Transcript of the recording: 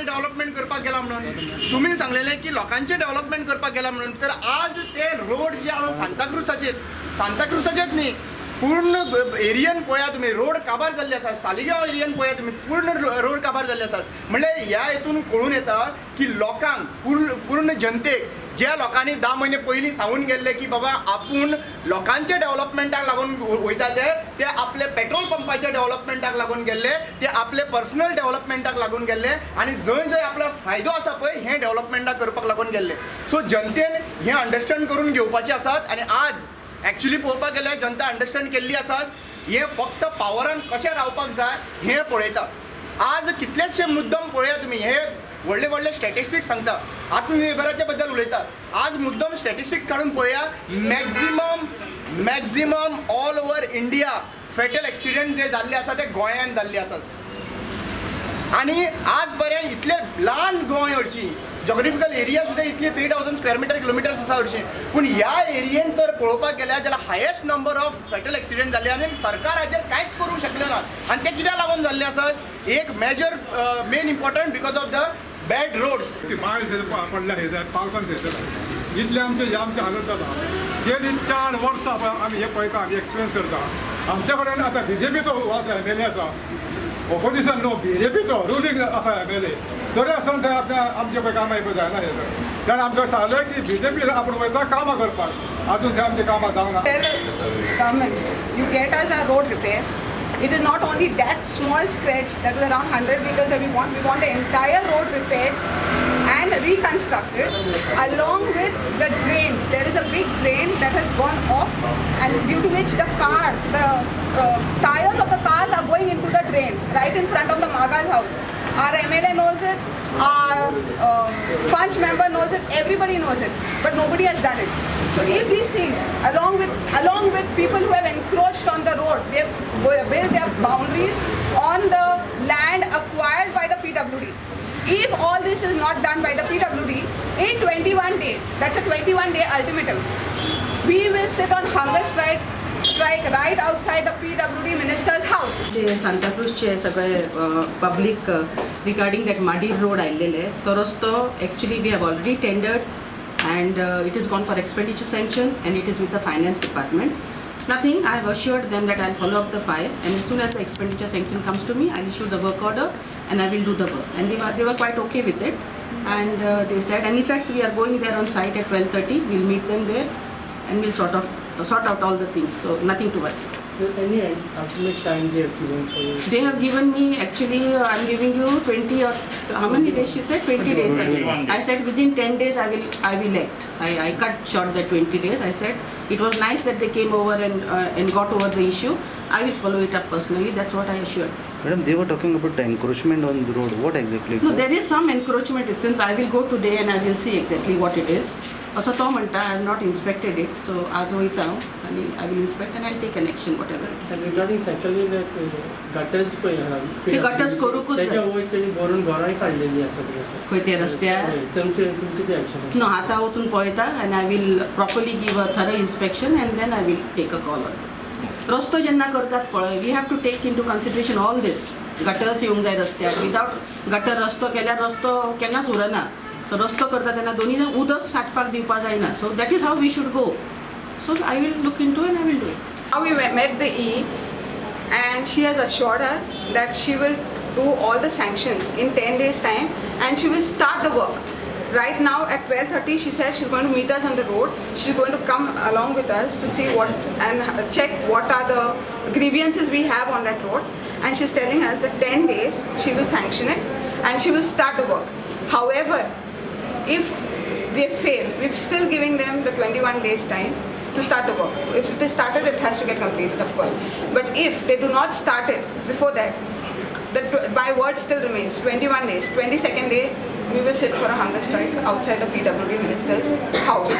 आपलें डेव्हलपमेंट करपाक गेला म्हणून. तुमी सांगलेलें की लोकांचें डेव्हलपमेंट करपाक गेला म्हणून. तर आज ते रोड जे आसा सांताक्रुजाचेच, सांताक्रुजाचेच न्ही, पूर्ण एरियन पळया तुमी रोड काबार जाल्ले आसात. सालिगांव एरियन पळया तुमी, पूर्ण रोड काबार जाल्ले आसात. म्हणल्यार ह्या हितून कळून येता की लोकांक, पूर्ण पूर्ण जनतेक, ज्या लोकांनी 10 म्हयने पयलीं सांगून गेल्ले की बाबा आपूण लोकांच्या डेव्हलपमेंटाक लागून वयता, ते ते आपले पेट्रोल पंपाच्या डेव्हलपमेंटाक लागून गेल्ले, ते आपले पर्सनल डेव्हलपमेंटाक लागून गेल्ले आनी जंय जंय आपलो फायदो आसा पळय हें डेव्हलपमेंटाक करपाक लागून गेल्ले. सो जनतेन हें अंडरस्टँड करून घेवपाचें आसात. आनी आज एक्चुली पळोवपाक गेल्यार जनता अंडरस्टँड केल्ली आसा. हें फक्त पावरान कशें रावपाक जाय हें पळयता. आज कितलेशे मुद्दम पळया तुमी, हे व्हडले व्हडले स्टॅटिस्टिक्स सांगता, आत्मनिर्भराच्या बद्दल उलयता. आज मुद्दम स्टॅटिस्टिक्स काडून पळया, maximum all over India fatal accident जे जाल्ले आसा ते गोंयान जाल्ले आसात. आनी आज पर्यंत इतले ल्हान गोंय, हरशीं जॉग्राफिकल एरिया सुद्दां इतली 3000 square meter kilometers आसा हरशीं, पूण ह्या एरियेन तर पळोवपाक गेल्यार जाल्यार highest number of fatal accident जाल्ले आनी सरकार हाजेर कांयच करूंक शकलें ना. आनी ते कित्याक लागून जाल्ले आसात? एक major, main important because of the bad roads. ती बायल थंय पडल्या, हे जाय पावसान थंयसर इतलें आमचें हे आमचें हालत जाता. गेली 4 वर्सां पळय आमी हे पळयता, आमी एक्सपिरियन्स करता. आमच्या कडेन आतां बीजेपीचो आसा, एमएलए आसा, ऑपोजिशन न्हू, बीजेपीचो रुलींग आसा एमएलए, तरी आसतना थंय आतां आमचें पळय कामां पळय जायना. हे कारण आमकां सांगलें की बीजेपी आपूण वयता कामां करपाक, आजून थंय आमचीं कामां जावना. Tell government, you get us our road repair. It is not only that small stretch that is around 100 meters that we want. We want the entire road repaired and reconstructed along with the drains. There is a big drain that has gone off and due to which the tires of the cars are going into the drain right in front of the Maga's house. Our MLA knows it, our Panch member knows it, everybody knows it, but nobody has done it. So if these things, along with people who have encroached on the road, they have built their boundaries on the land acquired by the PWD. If all this is not done by the PWD in 21 days, that's a 21 day ultimatum, we will sit on hunger strike right outside the PWD minister's house. जे सांताक्रूजचे सगळे public regarding that माडीर road आयिल्लेले, तो रस्तो actually we have already tendered and it is gone for expenditure sanction and it is with the finance department. Nothing, I have assured them that I'll follow up the file and as soon as the expenditure sanction comes to me, I'll issue the work order and I will do the work. And they were quite okay with it. And they said, and in fact we are going there on site at 12:30, we'll meet them there and we'll sort out all the things, so nothing to worry. So any ultimate time they have given for you? They have given me actually, I'm giving you 20 or how many days she said? 20 days. 21 days. I said within 10 days I will act. I cut short the 20 days. I said it was nice that they came over and got over the issue. I will follow it up personally. That's what I assured them. Madam, they were talking about the encroachment on the road. What exactly? No, there is some encroachment. It seems I will go today and I will see exactly what it is. असो तो म्हणटा. I have not inspected it, so आज वयता हांव आनी I will inspect and I take an action, whatever. And regarding secondly that gutters पळय आहा, ते gutters करूंकूच जाय. तेच्या वयर तेणी भरून घरांय काडलेली आसा थंयसर. खंय ते रस्त्यार? हय, तुमचें तुमचें कितें एक्शन? नो, आतां वचून पळयता and I will properly give a thorough inspection and then I will take a call on. रस्तो जेन्ना करतात पळय, we have to take into consideration all this. Gutters येवंक जाय रस्त्यार. विदावट गटर रस्तो केल्यार रस्तो केन्नाच उरना. सो रस्तो करता तेन्ना दोनी उदक साठपाक दिवपा जायना. So that is how we should go. So I will look into and I will do it. Now we met the E and she has assured us that she will do all the sanctions in 10 days time and she will start the work. Right now at 12:30 she said she's going to meet us on the road. She's going to come along with us to see what and check what are the grievances we have on that road. And she's telling us that 10 days she will sanction it and she will start the work. However, if they fail, we're still giving them the 21 days time to start the work. If it is started, it has to get completed, of course. But if they do not start it before that, my word still remains 21 days. 22nd day, we will sit for a hunger strike outside the PWD minister's house.